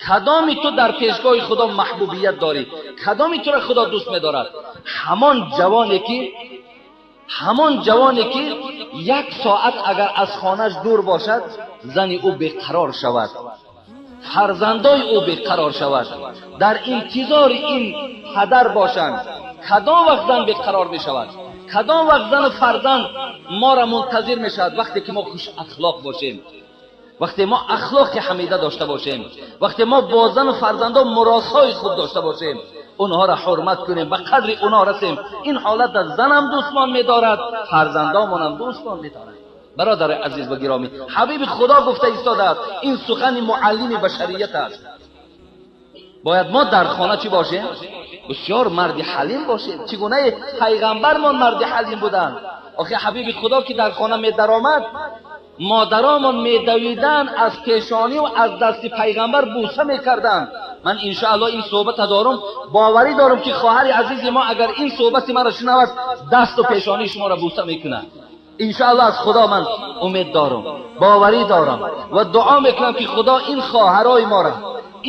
Кадоми ту дар пешгоҳи Худо маҳбубият дорӣ? Кадоми туро Худо дӯст медорад? Ҳамон ҷавоне, ки як соат агар аз хонаш дур бошад, зани ӯ беқарор шавад, фарзандои ӯ беқарор шавад, дар интизори ин падар бошанд. Кадом вақт зан беқарор мешавад? Кадом вақт зану фарзанд моро мунтазир мешавад? Вақте ки мо хушахлоқ бошем, вақте мо ахлоқи ҳамида дошта бошем, вақте мо бо зану фарзандон муросои хуб дошта бошем, онҳоро ҳурмат кунем, ба қадри онҳо расем. Ин ҳолата занам дӯстмон медорад, фарзандомонам дӯстмон медорад. Бародари азиз ва гиромӣ, ҳабиби Худо гуфта истодааст, ин сухани муаллими башарият аст. Бояд мо дар хона чӣ бошем? Бисёр марди ҳалим бошем. Чӣ гунаи пайғамбармон марди ҳалим буданд. Охи, ҳабиби Худо ки дар хона медаромад, модаромон медавиданд, аз пешониву аз дасти пайғамбар бӯса мекарданд. Ман, иншоалло, ин суҳбата дорум, боварӣ дорам, ки хоҳари азизи мо агар ин суҳбати маро шунавад, дасту пешонии шуморо бӯса мекунад, иншоалло. Аз Худо ман умед дорам, боварӣ дорам ва дуо мекунам, ки Худо ин хоҳарои моро,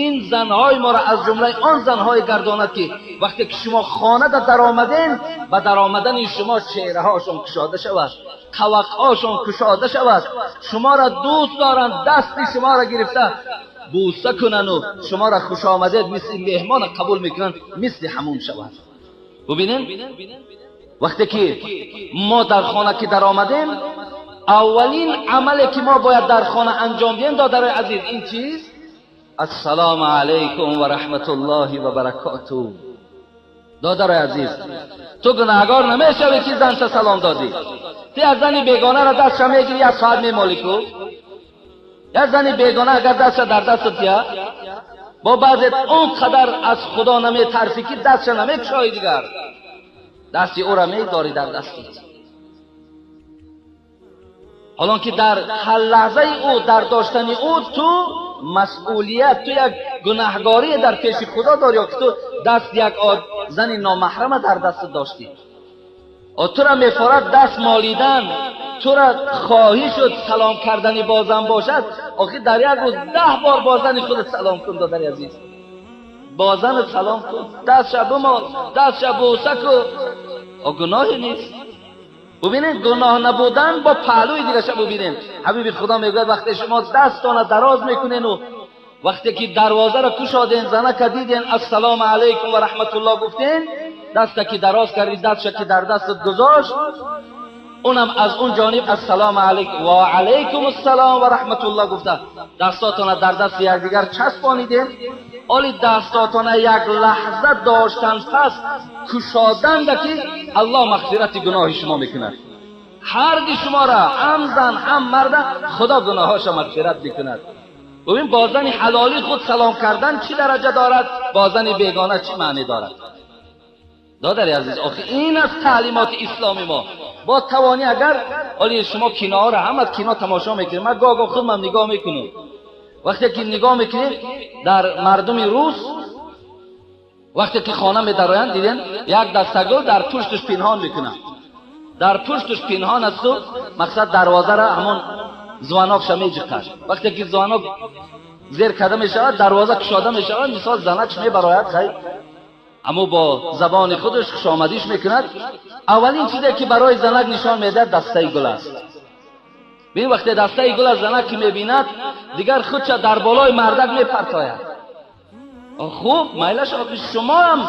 ин занҳои моро аз ҷумлаи он занҳое гардонад, ки вақте ки шумо хонада даромаден, ба даромадани шумо чеҳраҳошон кушода шавад, қавақҳошон кушода шавад, шуморо дӯст доранд, дасти шуморо гирифта бӯса кунану шуморо хушомадед, мисли меҳмона қабул мекунанд, мисли ҳамун шавад. Бубинем, вақте ки мо дар хона ки даромадем, аввалин амале ки мо бояд дар хона анҷом диҳем, додарои азиз, ин чиз: «Ассалому алайкум ва раҳматуллоҳи ва баракоту». Додарои азиз, ту гунаҳгор намешавӣ, ки занта салом додӣ. Ту як зани бегонаро дастша мегирӣ, як соат мемолӣ ку. Як зани бегона агар дастша дар дастат я, бо баъзе он қадар аз Худо наметарсӣ, ки дастша намекушоӣ, дигар дасти ӯра медорӣ дар дастат, ҳолон ки дар ҳар лаҳзаи ӯ дар доштани ӯ ту масъулият, ту як гунаҳгорие дар пеши Худо дорӣ, ё ки ту даст як зани номаҳрама дар дастат доштӣ. Тура мефорад даст молидан, тура хоҳӣ шуд салом кардани бо зан бошад. Охи, дар як рӯз 10 бор бо зани худат салом кун. Додари азиз, бо занат салом кун, дастша бимол, дастша бӯса кун, гуноҳе нест. Бубинед, гуноҳ набудан бо паҳлӯи дигаша бубинем. Ҳабиби Худо мегӯяд: вақте шумо дастона дароз мекунену вақте ки дарвозаро кушоден, занака диден, «Ассалому алайкум ва раҳматуллоҳ» гуфтен, даста ки дароз кардӣ, дастша ки дар дастат гузошт, унам аз он ҷониб «Ассалому алайкум», «Ва алайкум ассалом ва раҳматуллоҳ» гуфта, дастотона дар дасти якдигар часпонидем. Оли дастотона як лаҳза доштан, пас кушоданда ки Аллоҳ мағфирати гуноҳи шумо мекунад. Ҳарди шуморо, ҳам зан, ҳам марда, Худо гуноҳҳоша мағфират мекунад. Бубин, бо зани ҳалолии худ салом кардан чӣ дараҷа дорад, бо зани бегона чӣ маънӣ дорад? Додари азиз, охи, ин аст таълимоти исломи мо. Бо тавонӣ агар оли шумо киноҳоро ҳама кино тамошо мекунед, ман гоҳ гоҳ худмам нигоҳ мекунам. Вақте ки нигоҳ мекунем, дар мардуми рус вақте ки хона медароянд, дидем, як дастагул дар пушташ пинҳон мекунанд, дар пушташ пинҳон асту мақсад дарвозара ҳамон звонок ша меҷиқад. Вақте ки звонок зер карда мешавад, дарвоза кушода мешавад, мисол, занакш мебарояд. Хай, аммо бо забони худаш хушомадиш мекунад. Аввалин чизе ки барои занак нишон медиҳад, дастаи гул аст. Бин, вақте дастаи гул аз занак ки мебинад, дигар худша дар болои мардак мепартояд. Хуб, майлаш, охи, шумоам,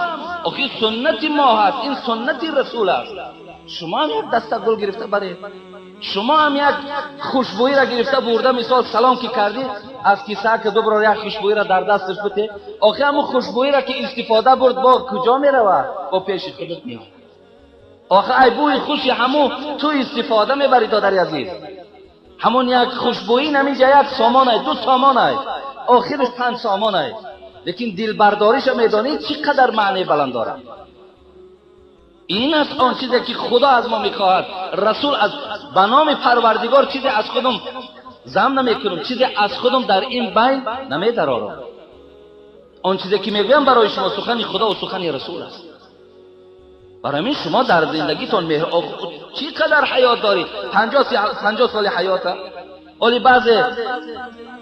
охи, суннати мо ҳаст, ин суннати расул аст. Шумоам як даста гул гирифта баред, шумоам як хушбӯиро гирифта бурда, мисол, салом ки кардӣ, аз кисаак дуброр як хушбӯиро дар дасташ бите. Охи, ҳамун хушбӯиро ки истифода бурд, бо куҷо меравад? Бо пеши худат меояд. Охи, ай бӯи хуши ҳамун ту истифода мебарӣ. Додари азиз, ҳамун як хушбӯӣ наминҷа як сомонай, 2 сомонай, охираш 5 сомонай, лекин дилбардориша медонӣ, чӣ қадар маънии баланд дорад. Ин аст он чизе ки Худо аз мо мехоҳад, расул. Аз ба номи Парвардигор, чизе аз худум зам намекунам, чизе аз худум дар ин байн намедарорам. Он чизе ки мегӯям барои шумо, сухани Худо ва сухани расул аст. Барои ҳамин шумо дар зиндагитон меҳр. Чӣ қадар ҳаёт дорӣ? 50 соли ҳаёта. Оли баъзе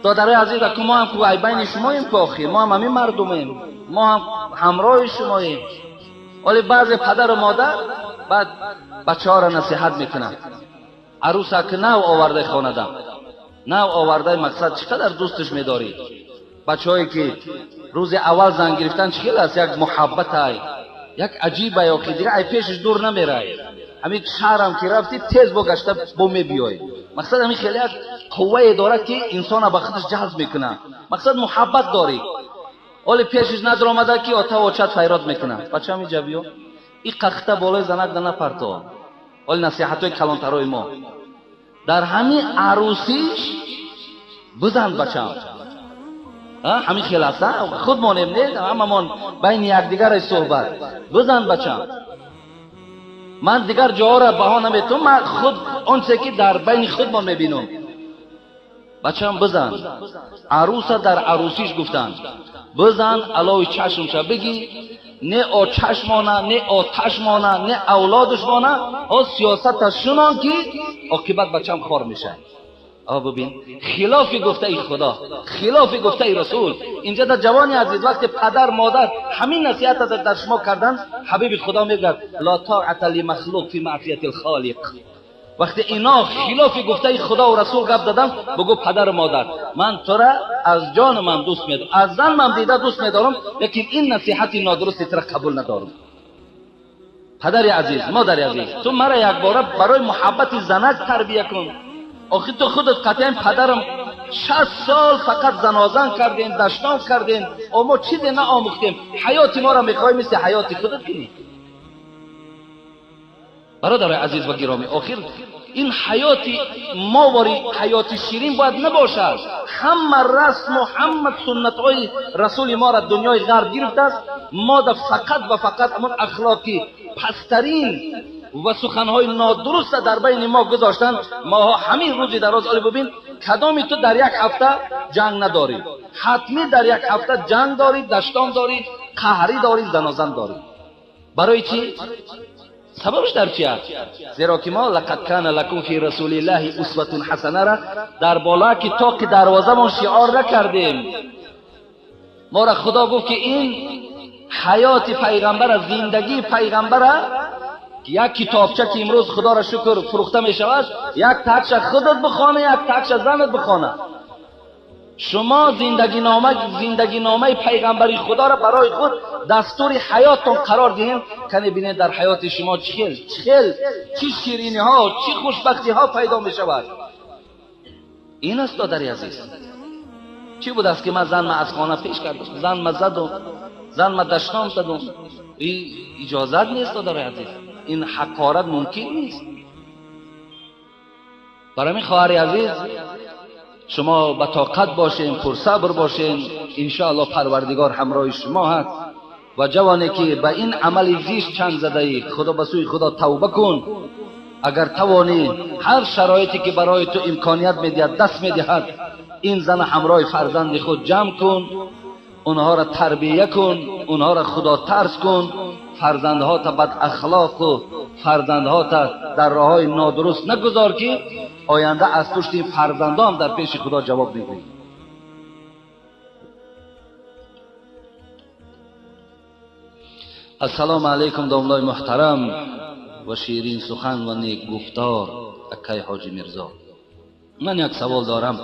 додарои азиз, ку мо ҳам ку ай байни шумоем, ку охир мо ҳам ҳамин мардумем, мо ҳам ҳамроҳи шумоем. Оли баъзе падару модар баъд бачаҳоро насиҳат мекунанд. Арӯса ки нав овардаи хонада, нав овардаи, мақсад чӣ қадар дӯсташ медорӣ. Бачаҳое ки рӯзи аввал зан гирифтан чӣ хел аст, як муҳаббатай, як аҷибай, охи дига ай пешаш дур намерай. Ҳамин шаҳрам ки рафтӣ, тез бо гашта бо мебиёй. Мақсад ҳамин хеле як қуввае дорад, ки инсона ба худаш ҷазб мекунад. Мақсад муҳаббат дорӣ. Оли пешаш надромада, ки отаву очат файрод мекунад: бачам, иҷа биё, и қахта болои занак да напарто. Оли насиҳатҳои калонтарои мо дар ҳамин арӯсиш бизан, бачам, ҳамин хел аст. Худ монем, не, ҳамамон байни якдигаре суҳбат. Бизан, бачам. Ман дигар ҷоҳоро баҳо наметавонам, ман худ он чизе ки дар байни худмон мебинам. Бачам, бизан. Арӯса дар арӯсиш гуфтанд: бизан, алови чашмша бигӣ, не очаш мона, не оташ мона, не авлодаш мона. О сиёсата шунон, ки оқибат бачам хор мешавад. А бибин, хилофи гуфтаи Худо, хилофи гуфтаи Расул. Инҷа дар ҷавони азиз, вақте падар модар ҳамин насиҳата дар шумо кардан, ҳабиби Худо мегӯяд: ла тоата лимахлуқ фи маъсияти лхолиқ. Вақте ино хилофи гуфтаи Худову Расул гап дадам, бугӯ: падару модар, ман тура аз ҷонамам дӯст медорам, аз занмам дида дӯст медорам, лекин ин насиҳати нодурусти тура қабул надорам. Падари азиз, модари азиз, ту мара якбора барои муҳаббати занак тарбия кун. Охи ту худат қатъиян, падарам, 60 сол фақат занозан кардем, даштон кардем, о мо чизе наомӯхтем. Ҳаёти моро мехоҳӣ мисли ҳаёти худат кунӣ? Бародарои азиз ва гиромӣ, охир ин ҳаёти мовори ҳаёти ширин бояд набошад. Ҳама расму ҳама суннатҳои расули моро дунёи ғарб гирифтааст. Мода фақат ва фақат ҳамон ахлоқи пасттарин ва суханҳои нодуруста дар байни мо гузоштанд. Моҳо ҳамин рӯзи дароз, оли бубин, кадоми ту дар як ҳафта ҷанг надорӣ? Ҳатмӣ дар як ҳафта ҷанг дорӣ, даштон дорӣ, қаҳрӣ дорӣ, занозан дорӣ. Барои чӣ? Сабабш дар чи аст? Зеро ки мо лақад кана лакум фи расулиллаҳи усватун ҳасанара дар бола ки тоқи дарвозамон шиор накардем. Мора Худо гуфт, ки ин ҳаёти пайғамбара, зиндагии пайғамбара як китобча, ки имрӯз, Худоро шукр, фурӯхта мешавад, як такша худат бихона, як такша занат бихона. Шумо зиндагинома, зиндагиномаи пайғамбари Худоро барои худ дастури ҳаёттон қарор диҳем. Кане бинед, дар ҳаёти шумо чӣ хел, чӣ хел, чӣ шириниҳо, чӣ хушбахтиҳо пайдо мешавад. Ин аст, додари азиз. Чӣ будааст, ки ман занма аз хона пеш кардам, занма задум, занма даштом задум? Иҷозат нест, додари азиз, ин ҳақорат мумкин нест. Барои ҳамин, хоҳари азиз, шумо ба тоқат бошен, пурсабр бошен, иншоалло Парвардигор ҳамроҳи шумо ҳаст. Ва ҷавоне ки ба ин амали зишт чанг задаӣ, Худо ба сӯи Худо тавба кун. Агар тавонӣ, ҳар шароите ки барои ту имконият медиҳад, даст медиҳад, ин зана ҳамроҳи фарзанди худ ҷамъ кун, онҳоро тарбия кун, онҳоро худотарс кун. Фарзандҳота бадахлоқу фарзандҳота дар роҳҳои нодуруст нагузор, ки оянда аз пушти ин фарзандҳо ҳам дар пеши Худо ҷавоб мегӯӣ. Ассалому алайкум, домлои муҳтарам ва ширин сухан ва некгуфтор, акай Ҳоҷи Мирзо. Ман як савол дорам.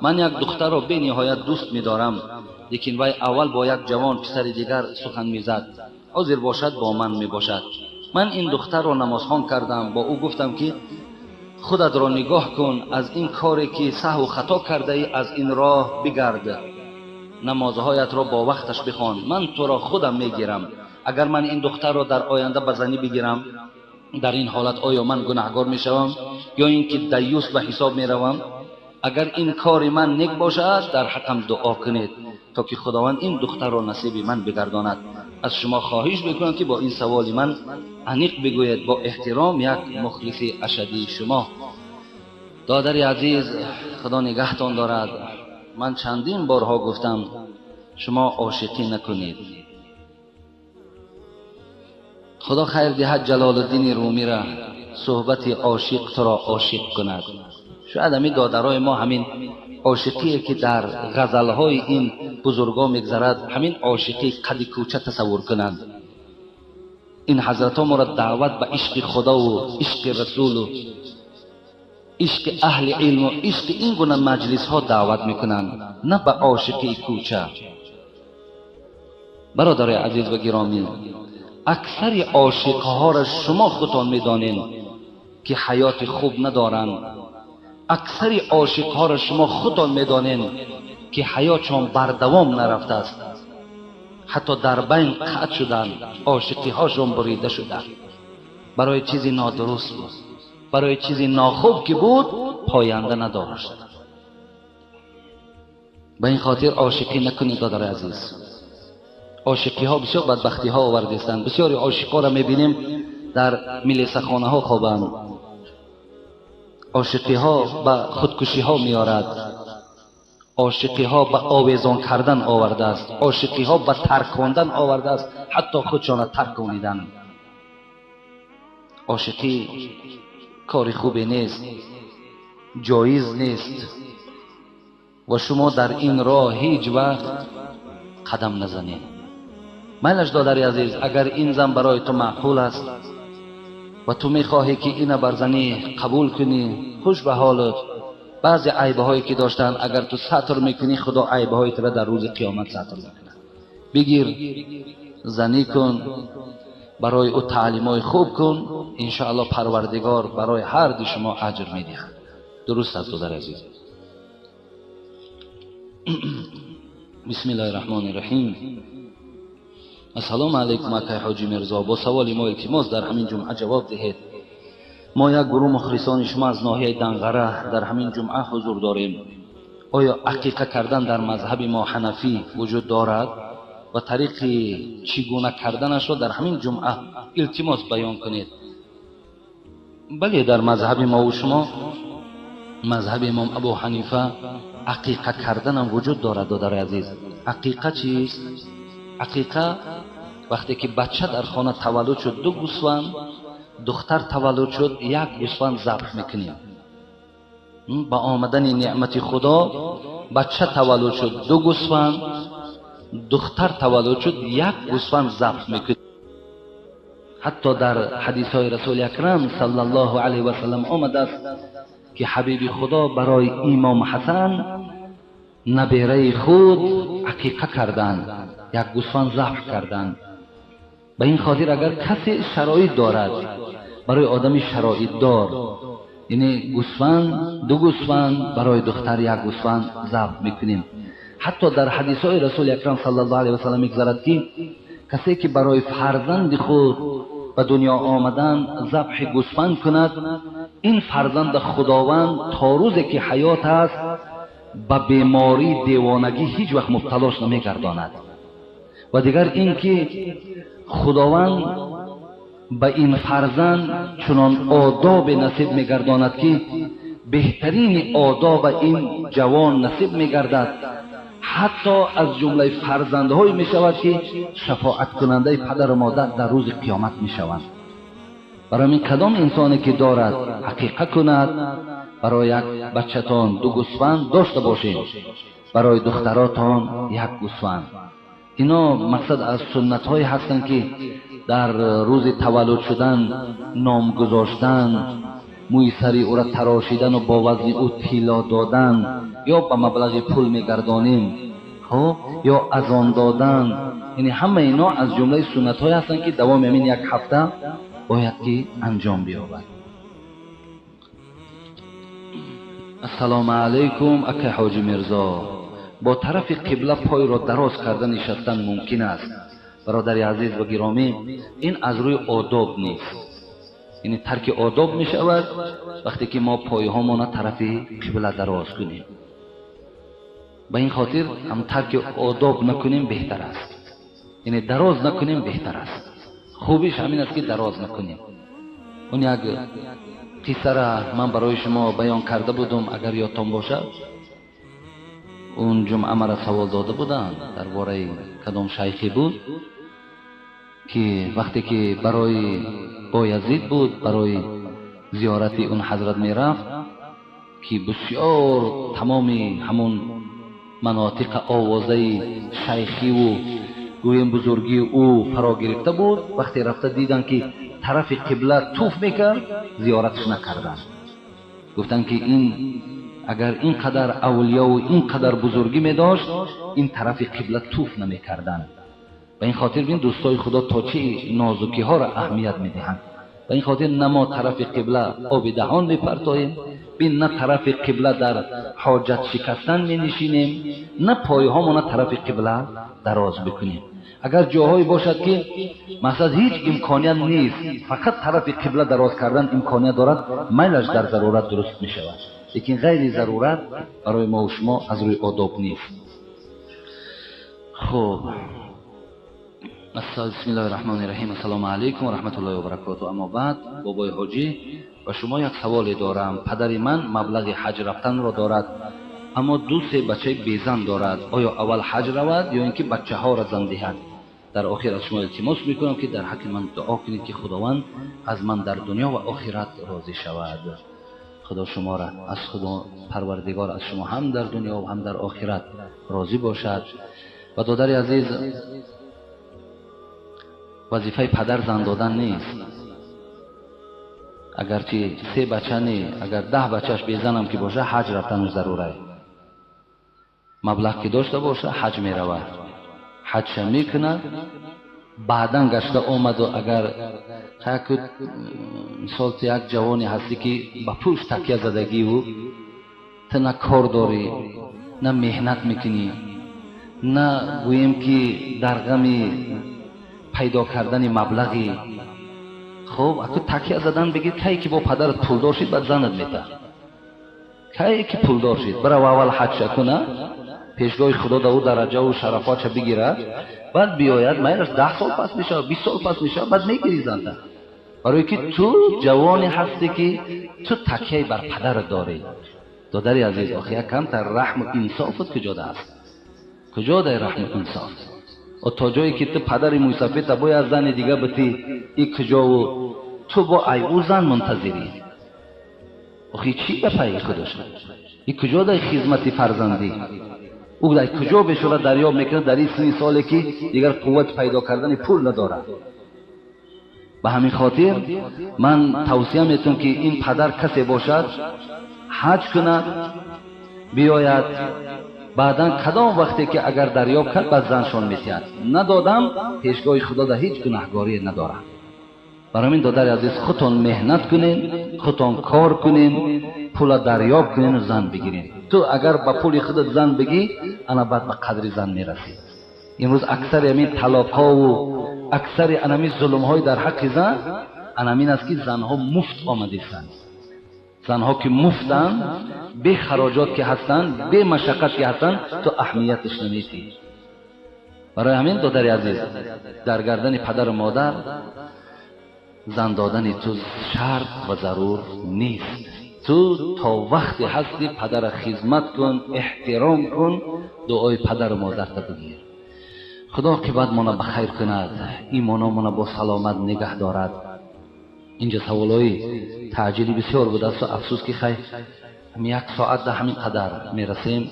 Ман як духтарро бениҳоят дӯст медорам, лекин вай аввал бо як ҷавон писари дигар сухан мезад, ҳозир бошад бо ман мебошад. Ман ин духтарро намозхон кардам, бо ӯ гуфтам, ки худатро нигоҳ кун, аз ин коре ки саҳву хато кардаӣ, аз ин роҳ бигард, намозҳоятро бо вақташ бихон, ман туро худам мегирам. Агар ман ин духтарро дар оянда ба занӣ бигирам, дар ин ҳолат оё ман гунаҳгор мешавам ё ин ки даюс ба ҳисоб меравам? Агар ин кори ман нек бошад, дар ҳаққам дуо кунед, то ки Худованд ин духтарро насиби ман бигардонад. Аз шумо хоҳиш мекунам, ки бо ин саволи ман аниқ бигӯед. Бо эҳтиром, як мухлиси ашадии шумо. Додари азиз, Худо нигаҳтон дорад. Ман чандин борҳо гуфтам, шумо ошиқӣ накунед. Худо хайр диҳад Ҷалолуддини Румира: суҳбати ошиқ туро ошиқ кунад. Шояд ҳамин додарои мо ҳамин ошиқие ки дар ғазалҳои ин бузургон мегзарад, ҳамин ошиқии қади кӯча тасаввур кунанд. Ин ҳазратҳо моро даъват ба ишқи худову ишқи расулу ишқи аҳли илму ишқи ин гуна маҷлисҳо даъват мекунанд, на ба ошиқии кӯча. Бародарои азиз ва гиромӣ, аксари ошиқҳоро шумо худтон медонед ки ҳаёти хуб надоранд. Аксари ошиқҳоро шумо худтон медонед ки ҳаётшон бардавом нарафтааст, ҳатто дар байн қатъ шуданд, ошиқиҳошон бурида шуданд. Барои чизи нодуруст буд, барои чизи нохуб ки буд, поянда надошт. Ба ин хотир ошиқӣ накунед, додари азиз. Ошиқиҳо бисёр бадбахтиҳо овардистанд. Бисёри ошиқҳоро мебинем дар милисахонаҳо хобанд. Ошиқиҳо ба худкушиҳо меорад, ошиқиҳо ба овезон кардан овардааст, ошиқиҳо ба таркондан овардааст, ҳатто худшона тарконидан. Ошиқӣ кори хубе нест, ҷоиз нест ва шумо дар ин роҳ ҳеҷ вақт қадам назанед. Майлаш, додари азиз, агар ин зан барои ту маъқул аст ва ту мехоҳӣ ки ина бар занӣ қабул кунӣ, хуш ба ҳолат. Баъзе айбҳое ки доштанд, агар ту сатр мекунӣ, худо айбҳои тура дар рӯзи қиёмат сатр мекунад. Бигир, занӣ кун, барои ӯ таълимҳои хуб кун, иншоаллоҳ Парвардигор барои ҳар ду шумо аҷр медиҳад. Дуруст аст, додари азиз. Бисмиллоҳи раҳмони раҳим. Ассалому алайкум, акай Ҳоҷи Мирзо. Бо саволи мо илтимос дар ҳамин ҷумъа ҷавоб диҳед. Мо як гурӯҳ мухлисони шумо аз ноҳияи Данғара дар ҳамин ҷумъа ҳузур дорем. Оё ақиқа кардан дар мазҳаби мо ҳанафӣ вуҷуд дорад ва тариқи чӣ гуна карданашро дар ҳамин ҷумъа илтимос баён кунед? Бале, дар мазҳаби мову шумо, мазҳаби имом Абу Ҳанифа, ақиқа карданам вуҷуд дорад, додари азиз. Ақиқа чист? Ақиқа вақте ки бача дар хона таваллуд шуд, ду гӯсфанд, духтар таваллуд шуд, як гӯсфанд забҳ мекунем. Ба омадани неъмати худо бача таваллуд шуд, ду гӯсфанд, духтар таваллуд шуд, як гӯсфанд забҳ мекунем. Ҳатто дар ҳадисҳои расули акрам саллаллоҳу алайҳи васаллам омадааст ки ҳабиби худо барои имом Ҳасан набераи худ ақиқа карданд, як гӯсфанд забҳ карданд. Ба ин хотир агар касе шароит дорад, барои одами шароитдор, яъне гӯсфанд, ду гӯсфанд, барои духтар як гӯсфанд забҳ мекунем. Ҳатто дар ҳадисҳои расули акрам саллаллоҳу алайҳи васаллам мегузарад ки касе ки барои фарзанди худ ба дунё омадан забҳи гӯсфанд кунад, ин фарзанди худованд то рӯзе ки ҳаёт аст ба бемории девонагӣ ҳеҷ вақт мубталош намегардонад. Ва дигар ин ки худованд ба ин фарзанд чунон одобе насиб мегардонад ки беҳтарини одоба ин ҷавон насиб мегардад, ҳатто аз ҷумлаи фарзандҳое мешавад ки шафоаткунандаи падару модар дар рӯзи қиёмат мешаванд. Барои ин кадом инсоне ки дорад ҳақиқа кунад, барои як бачатон ду гӯсфанд дошта бошед, барои духтаротон як гӯсфанд. Ино мақсад аз суннатҳое ҳастанд ки дар рӯзи таваллуд шудан ном гузоштан, мӯи сари ӯро тарошидану бо вазни ӯ тилло додан ё ба маблағи пул мегардонем, хоб, ё азон додан, яъне ҳама ино аз ҷумлаи суннатҳое ҳастанд ки давоми ҳамин як ҳафта бояд ки анҷом биёбад. Ассалому алайкум, акай Ҳоҷи Мирзо. Бо тарафи қибла пойро дароз карда нишастан мумкин аст? Бародари азиз ва гиромӣ, ин аз рӯи одоб нест, яъне тарки одоб мешавад вақте ки мо пойҳомона тарафи қибла дароз кунем. Ба ин хотир ҳам тарки одоб накунем беҳтар аст, яъне дароз накунем беҳтар аст. Хубиш ҳамин аст ки дароз накунем. Он як қиссара ман барои шумо баён карда будум, агар ёдтон бошад. Он ҷумъа мара савол дода буданд дар бораи кадом шайхе буд ки вақте ки барои Боязид буд, барои зиёрати он ҳазрат мерафт, ки бисёр тамоми ҳамон манотиқ овозаи шайхиву гӯем бузургии ӯ фаро гирифта буд, вақте рафта диданд, ки тарафи қибла туф мекард, зиёраташ накарданд. Гуфтанд, ки ин агар ин қадар авлиёву ин қадар бузургӣ медошт, ин тарафи қибла туф намекарданд. Ба ин хотир бин, дӯстои Худо то чӣ нозукиҳоро аҳамият медиҳанд. Ба ин хотир на мо тарафи қибла оби даҳон мепартоем, бин, на тарафи қибла дар ҳоҷат шикастан менишинем, на пойҳомона тарафи қибла дароз бикунем. Агар ҷоҳое бошад, ки мақсад ҳеҷ имконият нест, фақат тарафи қибла дароз кардан имконият дорад, майлаш, дар зарурат дуруст мешавад, лекин ғайри зарурат барои мову шумо аз рӯи одоб нест. Хуб, бисмиллоҳи раҳмони раҳим. Ассалому алайкум ва раҳматуллоҳи ва баракоту. Аммо баъд, бобои ҳоҷӣ, ба шумо як саволе дорам. Падари ман маблағи ҳаҷ рафтанро дорад, аммо ду се бачаи безан дорад. Оё аввал ҳаҷ равад ё ин ки бачаҳоро зан диҳад? Дар охир аз шумо илтимос мекунам, ки дар ҳаққи ман дуо кунед, ки Худованд аз ман дар дунё ва охират розӣ шавад. Худо шуморо аз Худо Парвардигор аз шумо ҳам дар дунё ва ҳам дар охират розӣ бошад. Ва додари азиз, вазифаи падар зан додан нест. Агарчи се бача не, агар 10 бачаш безанам ки боша, ҳаҷ рафтанаш зарурае. Маблағ ки дошта боша, ҳаҷ меравад, ҳаҷша мекунад, баъдан гашта омаду агар мисол ту як ҷавоне ҳастӣ, ки ба пушт такя задагиву ту на кор дорӣ, на меҳнат мекунӣ, на гӯем ки дар ғами пайдо кардани маблағи, хуб, аку такя задан бигир. Кае ки бо падарат пулдор шид, баъд занат мета. Кае ки пулдор шид, бирав, аввал ҳаҷша куна, пешгоҳи Худо да ӯ дараҷаву шарафотша бигирад, баъд биёяд. Майлаш, 10 сол пас мешавад, 20 сол пас мешавад, баъд мегири занта. Барое ки ту ҷавоне ҳастӣ, ки ту такяи бар падарат дорӣ. Додари азиз, охи як камтар раҳму инсофат куҷода аст? Куҷо дай раҳму инсоф? То ҷое ки ту падари мӯйсафеда бояд зани дига битӣ, и куҷову ту бо ай ӯ зан мунтазирӣ? Охи чӣ ба пайи худош? И куҷо дай хизмати фарзандӣ? Ӯ дар куҷо бешора дарёб мекунад дар ин синни соле, ки дигар қуввати пайдо кардани пул надорад? Ба ҳамин хотир ман тавсия метавам, ки ин падар касе бошад, ҳаҷ кунад, биёяд, баъдан кадом вақте ки агар дарёб кард, баъд заншон метиҳад. Надодам, пешгоҳи Худо да ҳеҷ гунаҳгорие надорад. Барои ҳамин, додари азиз, худтон меҳнат кунед, худтон кор кунед, пула дарёб кунену зан бигиред. Ту агар ба пули худат зан бигӣ, ана баъд ба қадри зан мерасӣ. Имрӯз аксари ҳамин талоқҳову аксари анамин зулмҳои дар ҳаққи зан анамин аст, ки занҳо муфт омадистанд. Занҳо ки муфтанд, бехароҷот ки ҳастанд, бемашаққат ки ҳастанд, ту аҳамияташ наметиҳӣ. Барои ҳамин, додари азиз, дар гардани падару модар зан додани ту шарт ва зарур нест. Ту то вақте ҳастӣ, падара хизмат кун, эҳтиром кун, дуои падару модарта бигир. Худо оқибатмона ба хайр кунад, имономона бо саломат нигаҳ дорад. Инҷа саволҳои таъҷилӣ бисёр будааст. Афсӯс, ки хай як соат да ҳамин қадар мерасем.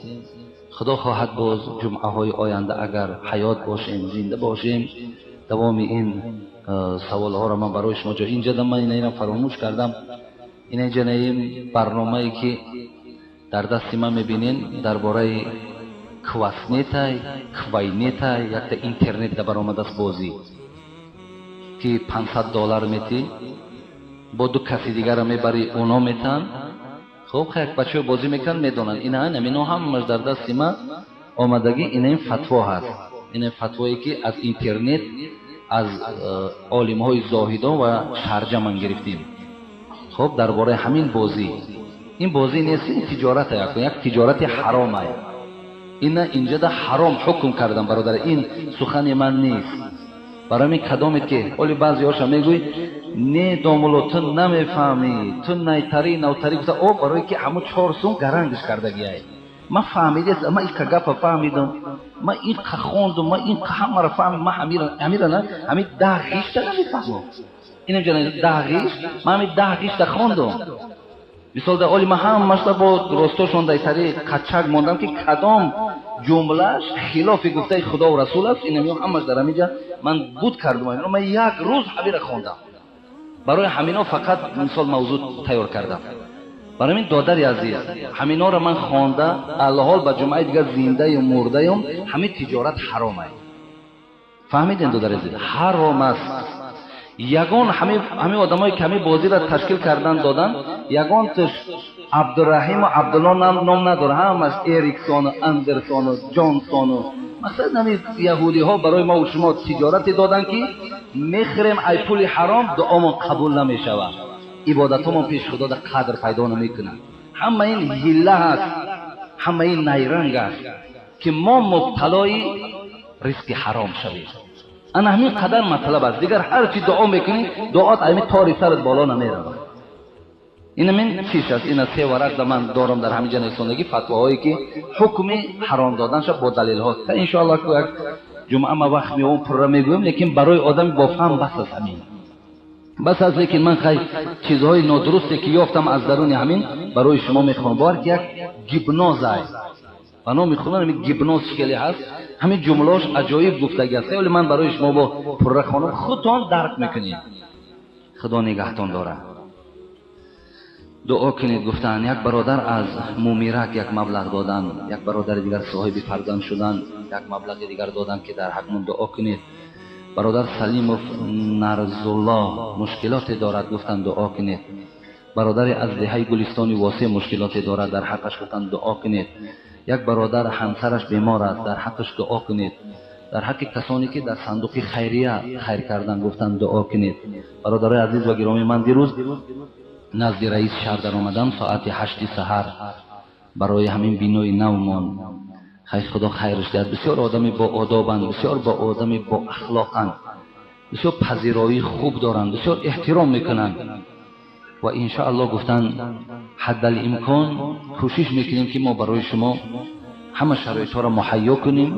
Худо хоҳад, боз ҷумъаҳои оянда, агар ҳаёт бошем, зинда бошем, давоми ин саволҳоро ман барои шумо ҷо инҷа ман инам фаромӯш кардам. Ина ин барномае, ки дар дасти ман мебинен, дар бораи кваснетай, квайнетай, якта интернет да баромадааст бозӣ, ки 500 доллар метӣ, бо ду каси дигара мебарӣ, оно метаҳанд. Хуб, як бачаҳо бозӣ мекунанд, медонанд. Ина амино ҳамаш дар дасти ман омадагӣ. Ина ин фатво ҳаст, ина фатвое, ки аз интернет, аз олимҳои зоҳидон ва шарҷа ман гирифтем. Хуб, дар бораи ҳамин бозӣ. Ин бозӣ нест, ин тиҷорат, як тиҷорати ҳаромае. Ина инҷада ҳаром ҳукм кардам, бародар, ин сухани ман нест. Барои ҳамин кадомед, ки оли баъзеҳоша мегӯй: «Не, домуло, ту намефаҳмӣ, ту найтарӣ, навтарӣ», гуфта, о барое ки ҳамун 4 сум гарангиш кардагиай. Ман фаҳмидес, ман ика гапа фаҳмидам, ман инқа хондум, ман инқа ҳамаро фаҳмидам, ман ҳамира на, ҳамин 10 ғишта намефаҳмам. Инам ҷана 10 ғишт, ман ҳамин 10 ғишта хондум. Мисол дар оли ман ҳамашта бо ростошон дар сари қачак мондам, ки кадом ҷумлаш хилофи гуфтаи Худову Расул аст. Инамиё ҳамаш дар ҳаминҷа ман буд кардум. Ман як рӯз ҳамира хондам, барои ҳамино фақат мисол мавзӯъ тайёр кардам. Барои ҳамин, додари азиз, ҳаминора ман хонда, алҳол ба ҷумъаи дигар зиндаю мурдаюм, ҳамин тиҷорат ҳаром аст. Фаҳмидем, додари азиз, ҳаром аст. Ягон ҳамин одамое ки ҳамин бозиро ташкил кардан додан, ягон туш Абдураҳиму Абдулло ном надорад, ҳамаш Эриксону Андерсону Ҷонсону. Масалан, ҳамин яҳудиҳо барои мо шумо тиҷорате доданд, ки мехӯрем ай пули ҳаром, дуомон қабул намешавад, ибодатҳомон пеши Худода қадр пайдо намекунад. Ҳама ин ҳилла ҳаст, ҳама ин найранг аст, ки мо мубталои ризқи ҳаром шавем. Ана ҳамин қадар матлаб аст. Дигар ҳар чи дуо мекунӣ, дуот ами тори сарат боло намеравад. Инамин чиш аст. Ина се варақ да ман дорам дар ҳамин ҷа нависондагӣ, фатвоҳое ки ҳукми ҳаром доданша бо далелҳо. Иншоалло, як ҷумъа ма вақт меовам, пурра мегӯям, лекин барои одами бофаҳм бас аст, ҳамин бас аст. Лекин ман хай чизҳои нодурусте ки ёфтам аз даруни ҳамин, барои шумо мехонам. Бовар ки як гипноз аст, ба номи Худо, ҳамин гипноз хеле ҳаст. Ҳамин ҷумлаош аҷоиб гуфтагӣ аст. Вале ман барои шумо бо пурра хонам, худтон дарк мекунед. Худо нигаҳтон дорад. Дуо кунед, гуфтанд. Як бародар аз Мумирак як маблағ додан, як бародари дигар соҳиби фарзанд шудан, як маблағи дигар додан, ки дар ҳақмон дуо кунед. Бародар Салимов Нарзулло мушкилоте дорад, гуфтанд, дуо кунед. Бародаре аз деҳаи Гулистони Восеъ мушкилоте дорад, дар ҳаққаш гуфтанд, дуо кунед. Як бародар ҳамсараш бемор аст, дар ҳаққаш дуо кунед. Дар ҳаққи касоне ки дар сандуқи хайрия хайр кардан, гуфтанд, дуо кунед. Бародарои азиз ва гиромӣ, ман дирӯз назди раиси шаҳр даромадам соати 8 саҳар барои ҳамин бинои навмон. Хай, Худо хайраш диҳад, бисёр одами боодобанд, бисёр бо одами боахлоқанд, бисёр пазироии хуб доранд, бисёр эҳтиром мекунанд ва иншоалло, гуфтанд, ҳаддалимкон кӯшиш мекунем, ки мо барои шумо ҳама шароитҳоро муҳайё кунем,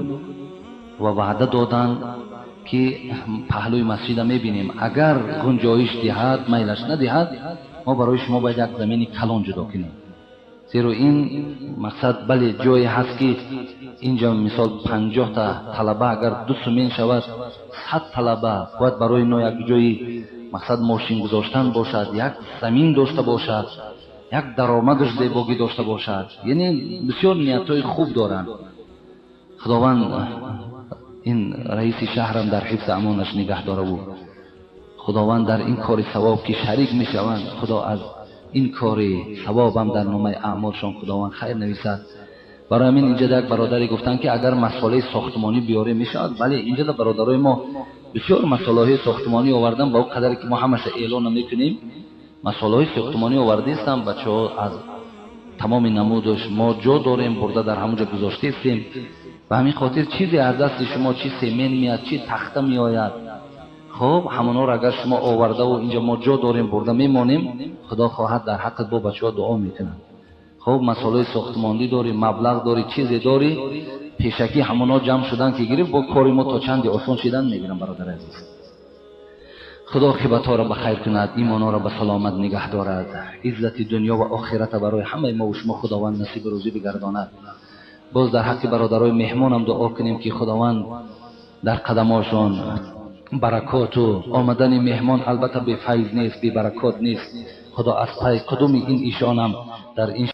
ва ваъда доданд, ки паҳлӯи масҷида мебинем, агар гунҷоиш диҳад, майлаш надиҳад, мо барои шумо бояд як замини калон ҷудо кунем. Зеро ин мақсад, бале, ҷое ҳаст, ки инҷа мисол 50-та талаба агар 2 сумин шавад, 100 талаба бояд барои ино як ҷои мақсад мошин гузоштан бошад, як замин дошта бошад, як даромадаш зебогӣ дошта бошад. Яъне бисёр ниятҳои хуб доранд. Худованд ин раиси шаҳрам дар ҳифзи амонаш нигаҳ дораву Худованд дар ин кори савоб ки шарик мешаванд, Худо аз ин кори савобам дар номаи аъмолшон Худованд хайр нависад. Барои ҳамин инҷа як бародаре гуфтанд, ки агар масолаи сохтмонӣ биёре, мешавад. Бале, инҷа бародарои мо бисёр масолаҳои сохтмонӣ овардан, ба он қадаре ки мо ҳамаша эълон намекунем. Масолаҳои сохтмонӣ овардаистам бачаҳо аз тамоми намудаш, мо ҷо дорем, бурда дар ҳамонҷо гузоштаистем. Ба ҳамин хотир чизе аз дасти шумо, чи семен меяд, чи тахта меояд, хуб, ҳамонҳоро агар шумо овардаву инҷа мо ҷо дорем, бурда мемонем. Худо хоҳад, дар ҳаққат бо бачаҳо дуо мекунанд. Хуб, масолаи сохтмондӣ дорӣ, маблағ дорӣ, чизе дорӣ, пешакӣ ҳамонҳо ҷамъ шудан ки гирифт, бо кори мо то чанде осон шидан мегирам. Бародари азиз, Худо оқибатҳоро ба хайр кунад, имонҳоро ба саломат нигаҳ дорад, иззати дунё ва охирата барои ҳамаи мо шумо Худованд насиби рӯзӣ бигардонад. Боз дар ҳаққи бародарои меҳмонам дуо кунем, ки Худованд дар қадамошон баракоту омадани меҳмон албатта бефайз нест, бебаракот нест. Худо аз пай қудуми ин ишонам дар ин